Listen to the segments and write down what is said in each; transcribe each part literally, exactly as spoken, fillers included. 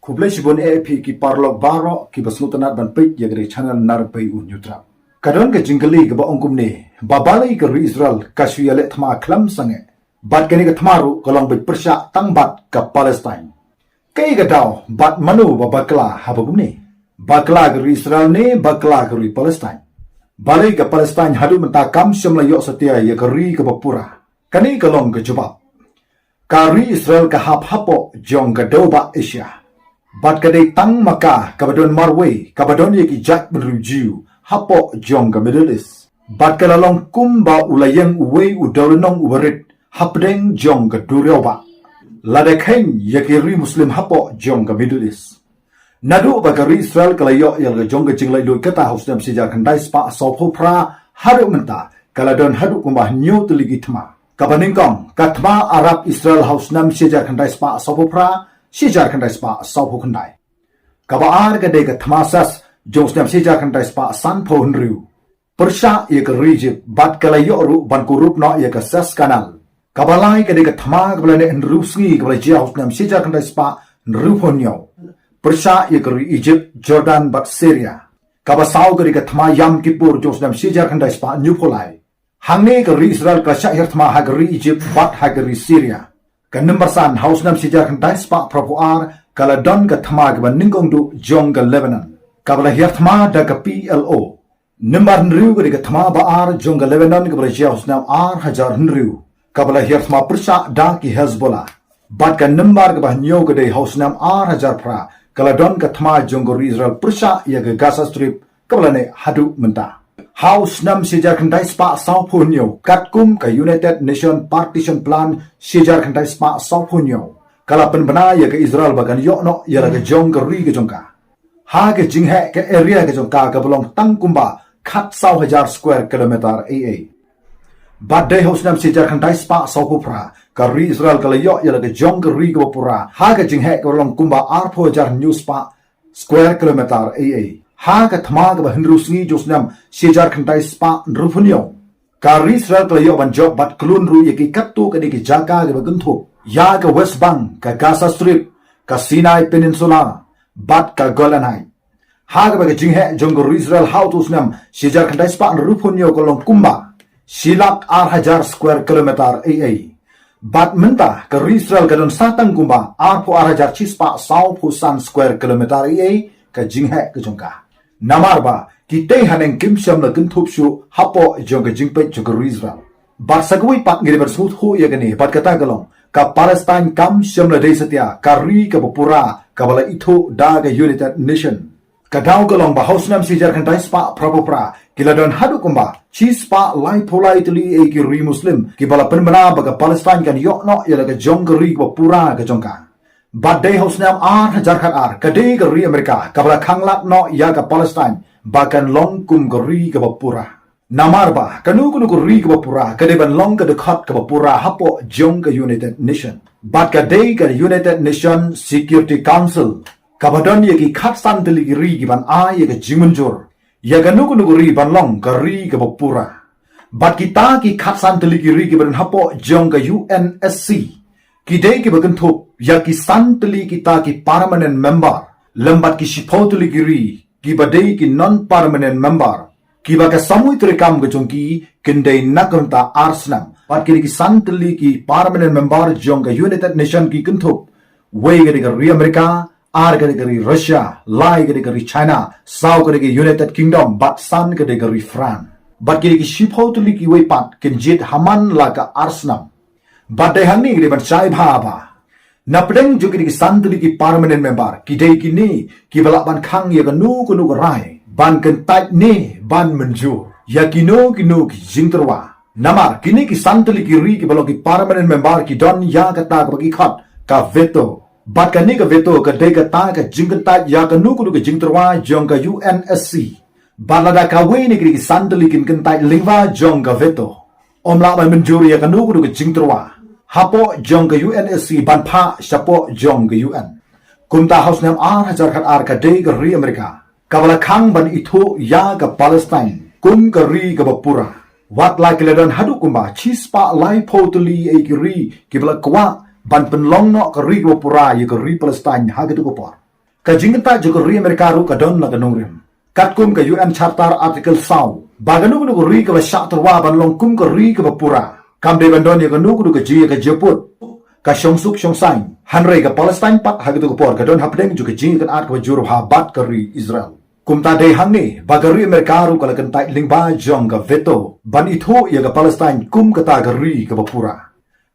Khublei shibun eh phi ki paralok baroh kiba sngewtynnat ban peit ïa ka channel Narbei U Hynñiewtrep. Ka don ka jingkylli kaba ong kumne, ba balei ka ri Israel ka shu ïaleh thma khlem sangeh, bad kane ka thma ruh ka long beit pyrshah tang bad ka Palestine. Kaei ka daw bad mano ba bakla haba kumne? Bakla ka ri Israel ne bakla ka ri Palestine? Balei ka Palestine haduh mynta kam shym la ïoh satia ïa ka ri kaba pura? Kane ka long ka jubab. Ka ri Israel ka hap hapoh jong ka dewbah Asia, bad ka dei tang ma ka kaba don marwei kaba don ïa ki jaitbynriew Jiw hapoh jong ka Middle East. Bad ka la long kumba u la ïeng uwei u dewlynnong uba rit hapdeng jong ka duriaw bah, lada kheiñ ïa ki ri Muslim hapoh jong ka Middle East. Naduh ba ka ri Israel ka la ïoh ïa la ka jong ka jinglaitluid kata ha u snem shi hajar khyndai spah sawphew phra haduh mynta, ka la don haduh kumba hynñiew tylli ki thma. Kaba nyngkong, ka thma Arab Israel ha u snem shi hajar khyndai spah sawphew phra, shi hajar khyndai spah sawphew khyndai. Kaba ar ka dei ka thma Suez jong u snem shi hajar khyndai spah sanphew hynriew, pyrshah ïa ka ri Egypt, bad ka la ïoh ruh ban kurup noh ïa ka Suez Canal. Kaba lai ka dei ka thma kaba la neh hynriew sngi kaba la jia ha u snem shi hajar khyndai spah hynriewphew hynñiew, pyrshah ïa ka ri Egypt, Jordan bad Syria. Kaba saw ka dei ka thma Yom Kippur jong u snem shi hajar khyndai spah hynñiewphew lai. Hangne ka ri Israel ka la shah hiar thma ha ka ri Egypt bad ha ka ri Syria. Ka number san, ha u snem shi hajar khyndai spah phraphew ar ka la don ka thma kaba nyngkong duh jong ka Lebanon, kaba la hiar thma da ka P L O. Number hynriew ka dei ka thma ba ar jong ka Lebanon kaba la jia ha u snem ar hajar hynriew, kaba la hiar thma pyrshah da ki Hezbollah. Bad ka number kaba hynñiew ka dei ha u snem ar hajar phra, ka la don ka thma jong ka ri Israel pyrshah ïa ka Gaza Strip kaba la neh haduh mynta. Ha u snem shi hajar khyndai spah sawphew hynñiew, katkum ka United Nation Partition Plan shi hajar khyndai spah sawphew hynñiew, ka la pynbna ïa ka Israel ba kan ïoh noh ïa la ka jong ka ri ka jong ka. Ha ka jingheh ka area ka jong ka kaba long tang kumba khatsaw hajar square kilometer ei ei. Bad dei ha u snem shi hajar khyndai spah sawphew phra, ka ri Israel ka la ïoh ïa la ka jong ka ri kaba pura ha ka jingheh kaba long kumba arphew hajar hynñiew spah square kilometer ei ei. Ha ka thma kaba hynriew sngi jong u snem shi hajar khyndai spah hynriewphew hynñiew, ka ri Israel ka la ïoh ban jop bad kyllun ruh ïa ki katto katne ki jaka kiba kynthup ïa ka West Bank, ka Gaza Strip, ka Sinai Peninsula bad ka Golan Heights. Ha kaba ka jingheh jong ka ri Israel ha uto u snem shi hajar khyndai spah hynriewphew hynñiew ka long kumba shi lak ar hajar square kilometer ei ei. Bad mynta ka ri Israel ka don sa tang kumba arphew ar hajar shi spah sawphew san square kilometer ei ei ka jingheh ka jong ka. Namar ba kitei haneng kim shym la kynthup shuh hapoh jong ka jingpeit jong ka ri Israel. Bad sa kawei pat ngi dei ban sngewthuh ïa kane, bad kata ka long, ka Palestine kam shym la dei satia ka ri kaba pura kaba la ithuh da ka United Nation. Ka daw ka long ba ha u snem shi hajar khyndai spah phraphew phra ki la don haduh kumba shi spah laiphew lai tylli ei ei ki ri Muslim kiba la pynbna ba ka Palestine kan ïoh noh ïa la ka jong ka ri kaba pura ka jong ka. Bad dei ha u snem ar hajar khatar ka dei ka ri Amerika kaba la khanglad noh ïa ka Palestine ba kan long kum ka ri kaba pura. Namar ba kano kano ka ri kaba pura ka dei ban long ka dkhot kaba pura hapoh jong ka United Nation. Bad ka dei ka United Nation Security Council kaba don ïa ki khatsan tylli ki ri kiban ai ïa ka jingmynjur ïa kano kano ka ri ban long ka ri kaba pura. Bad kita ki khatsan tylli ki ri kiba don hapoh jong ka U N S C ki dei kiba kynthup ïa ki san tylli kita ki permanent member lem bad ki shiphew tylli ki ri kiba dei ki non permanent member, kiba ka samoi treikam ka jong ki kin dei na ka bynta ar snem. Bad ki dei ki san tylli ki permanent member jong ka United Nation ki kynthup, wei ka dei ka ri Amerika, ar ka dei ka ri Russia, lai ka dei ka ri China, saw ka dei ka United Kingdom, bad san ka dei ka ri France. Bad ki dei ki shiphew tylli kiwei pat kin jied ha man la ka ar snem. Bad dei hangne ngi dei ban shai bha ba na pdeng jong kine ki san tylli ki permanent member ki dei kine kiba lah ban khang ïa kano kano ka rai ban kyntait ne ban mynjur ïa kino kino ki jingtyrwa. Namar kine ki san tylli ki ri kiba long ki permanent member ki don ïa kata kaba ki khot ka veto. Bad kane ka veto ka dei kata ka jingkyntait ïa kano kano ka jingtyrwa jong ka U N S C. Bad lada kawei na kine ki san tylli kin kyntait lyngba jong ka veto, ym lah ban mynjur ïa kano kano ka jingtyrwa hapoh jong ka U N S C ban phah shapoh jong ka U N. Kumta ha u snem ar hajar khatar ka dei ka ri Amerika kaba la khang ban ithuh ïa ka Palestine kum ka ri kaba pura. Wat la ki la don haduh kumba shi spah laiphew tylli ei ei ki ri kiba la kwah ban pynlong noh ka ri kaba pura ïa ka ri Palestine ha katu ka por. Ka jingkyntait jong ka ri Amerika ruh ka don la ka nongrim. Katkum ka U N Charter Article saw, ba kano kano ka ri kaba shah tyrwa ban long kum ka ri kaba pura, kam dei ban don ïa kano kano ka jingïakajia pud, ka shongsuk shongsaiñ. Hynrei ka Palestine pat ha katto ka por ka don hapdeng jong ka jingïakynad kaba jur bha bad ka ri Israel. Kumta dei hangne ba ka ri Amerika ruh ka la kyntait lyngba jong ka veto ban ithuh ïa ka Palestine kum kata ka ri kaba pura.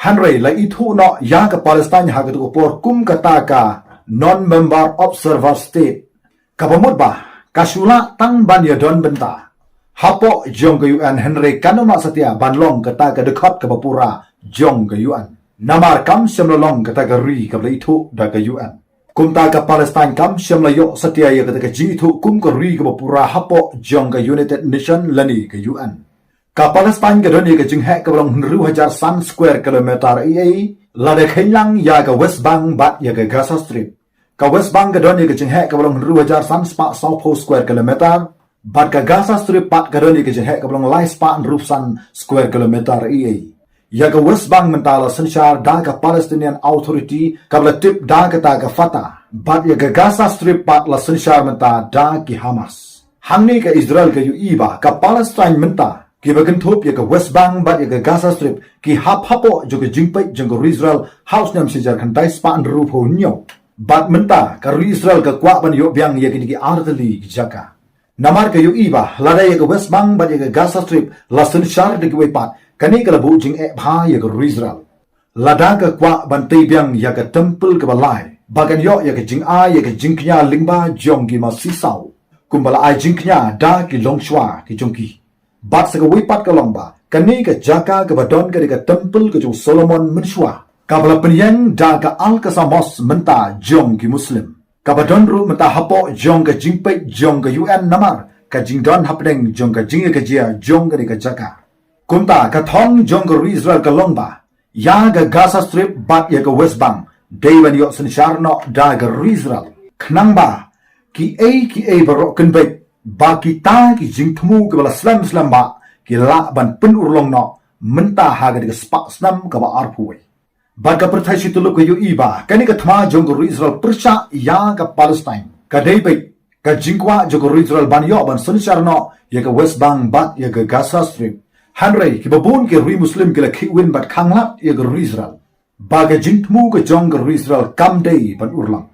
Hynrei la ithuh noh ïa ka Palestine ha katto ka por kum kata ka non-member observer state, kaba mut ba ka shu lah tang ban ïadon bynta hapoh jong ka U N, hynrei kan ym lah satia ban long kata ka dkhot kaba pura jong ka U N. Namar kam shym la long kata ka ri kaba la ithuh da ka U N. Kumta ka Palestine kam shym la ïoh satia ïa kata ka jingithuh kum ka ri kaba pura hapoh jong ka United Nation lane ka U N. Ka Palestine ka don ïa ka jingheh kaba long hynriew hajar san square kilometer ei ei, lada kheiñ lang ïa ka West Bank bad ïa ka Gaza Strip. Ka West Bank ka don ïa ka jingheh kaba long hynriew hajar san spah sawphew square kilometer, bad ka Gaza Strip pat ka don ïa ka jingheh kaba long lai spah hynriewphew san square kilometer ei ei. Ïa ka West Bank mynta la synshar da ka Palestinian Authority kaba la tip da kata ka Fatah, bad ïa ka Gaza Strip pat la synshar mynta da ki Hamas. Hangne ka Israel ka ïohi ba ka Palestine mynta kiba kynthup ïa ka West Bank bad ïa ka Gaza Strip ki hap hapoh jong ka jingpeit jong ka ri Israel ha u snem shi hajar khyndai spah hynriewphew hynñiew. Bad mynta ka ri Israel ka kwah ban ïoh biang ïa kine ki artylli ki jaka. Namar ka ïohi ba lada ïa ka West Bank bad ïa ka Gaza Strip la synshar da kiwei pat, kane ka la buh jingeh bha ïa ka ri Israel. Lada ka kwah ban tei biang ïa ka temple kaba lai, ba kan ïoh ïa ka jingai ïa ka jingkñia lyngba jong ki masi saw, kumba la ai jingkñia da ki longshuwa ki jong ki. Bad sa kawei pat ka long ba kane ka jaka kaba don ka dei ka temple ka jong Solomon mynshuwa, kaba la pynïeng da ka Al-Aqsa Mosque mynta jong ki Muslim, kaba don ruh mynta hapoh jong ka jingpeit jong ka U N namar ka jingdon hapdeng jong ka jingïakajia jong kane ka jaka. Kumta ka thong jong ka ri Israel ka long ba ïa ka Gaza Strip bad ïa ka West Bank dei ban ïoh synshar noh da ka ri Israel, khnang ba kiei kiei baroh kin beit ba kita ki jingthmu kiba la slem slem ba ki lah ban pynurlong noh mynta ha ka dei ka spah snem kaba arphew wei. Bad ka pyrthei shi tyllup ka ïohi ba kane ka thma jong ka ri Israel pyrshah ïa ka Palestine ka dei beit ka jingkwah jong ka ri Israel ban ïoh ban synshar noh ïa ka West Bank bad ïa ka Gaza Strip. Hynrei kiba bun ki ri Muslim ki la khihwin bad khanglad ïa ka ri Israel ba ka jingthmu ka jong ka ri Israel kam dei ban urlong.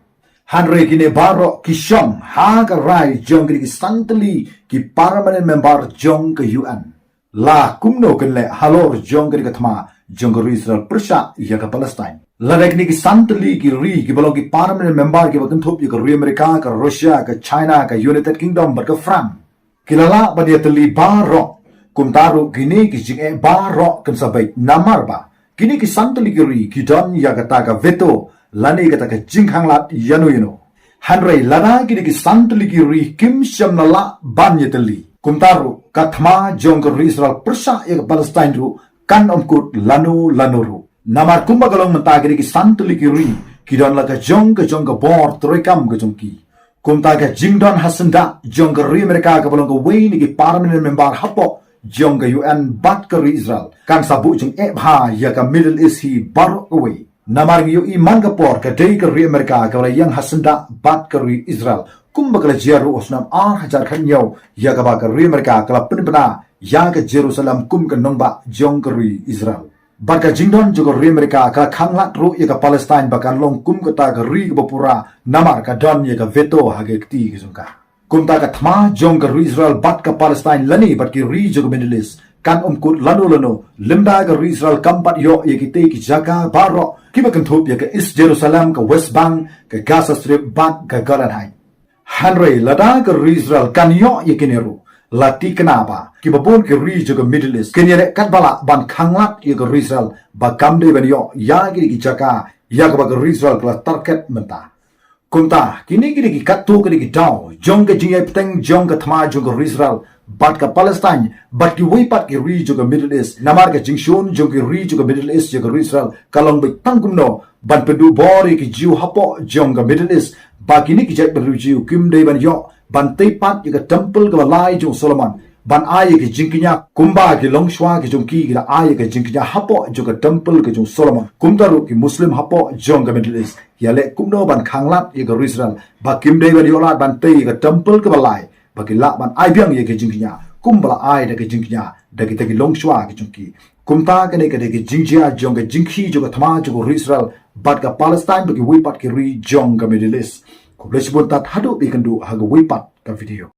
Hynrei kine baroh ki shong ha ka rai jong kine ki san tylli ki permanent member jong ka U N. La kumno kin leh halor jong kane ka thma jong ka ri Israel pyrshah ïa ka Palestine? Lada kine ki san tylli ki ri kiba long ki permanent member kiba kynthup ïa ka ri Amerika, ka Russia, ka China, ka United Kingdom bad ka France, ki la lah ban ïatylli baroh, kumta ruh kine ki jingeh baroh kin sa beit namar ba kine ki san tylli ki ri ki don ïa kata ka veto lane kata ka jingkhanglad ïano ïano. Hynrei lada kine ki san tylli ki ri kim shym la lah ban ïatylli, kumta ruh ka thma jong ka ri Israel pyrshah ïa ka Palestine ruh kan ym kut lano lano ruh. Namar kumba ka long mynta kine ki san tylli ki ri ki don la ka jong ka jong ka bor treikam ka jong ki. Kumta ka jingdon ha syndah jong ka ri Amerika kaba long kawei na ki permanent member hapoh jong ka U N bad ka ri Israel kan sa buh jingeh bha ïa ka Middle East hi baroh kawei. Namar ngi ïohi man ka por ka dei ka ri Amerika kaba la ïeng ha syndah bad ka ri Israel, kumba ka la jia ruh ha u snem ar hajar khathynñiew ïa kaba ka ri Amerika ka la pynbna ïa ka Jerusalem kum ka nongbah jong ka ri Israel. Bad ka jingdon jong ka ri Amerika ka la khanglad ruh ïa ka Palestine ba kan long kum kata ka ri kaba pura namar ka don ïa ka veto ha ka kti ka jong ka. Kumta ka thma jong ka ri Israel bad ka Palestine lane bad ki ri jong ka Middle East kan ym kut lano lano lymda ka ri Israel kam pat ïoh ïa kitei ki jaka baroh kiba kynthup ïa ka East Jerusalem, ka West Bank, ka Gaza Strip bad ka Golan Heights. Hynrei lada ka ri Israel kan ïoh ïa kine ruh, la tikna ba kiba bun ki ri jong ka Middle East kin ïaleh katba lah ban khanglad ïa ka ri Israel ba kam dei ban ïoh ïa kine ki jaka ïa kaba ka ri Israel ka la target mynta. Kumta kine ki dei ki katto katne ki daw jong ka jingïai bteng jong ka thma jong ka ri Israel bad ka Palestine bad kiwei pat ki ri jong ka Middle East. Namar ka jingshun jong ki ri jong ka Middle East ïa ka ri Israel ka long beit tang kumno ban pynduh bor ïa ki Jiw hapoh jong ka Middle East ba kine ki jaitbynriew Jiw kim dei ban ïoh ban tei pat ïa ka temple kaba lai jong Solomon ban ai ïa ki jingkñia kumba ki longshuwa ki jong ki ki la ai ïa ki jingkñia hapoh jong ka temple ka jong Solomon. Kumta ruh ki Muslim hapoh jong ka Middle East ki ïaleh kumno ban khanglad ïa ka ri Israel ba kim dei ban ïoh lad ban tei ïa ka temple kaba lai, ba ki lah ban ai biang ïa ki jingkñia kumba la ai da ki jingkñia da kita ki longshuwa ki jong ki. Kumta kane ka dei ka jingjia jong ka jingkhih jong ka thma jong ka ri Israel bad ka Palestine bad kiwei pat ki ri jong ka Middle East. Khublei shibun tad, haduh ba ïakynduh ha kawei pat ka video.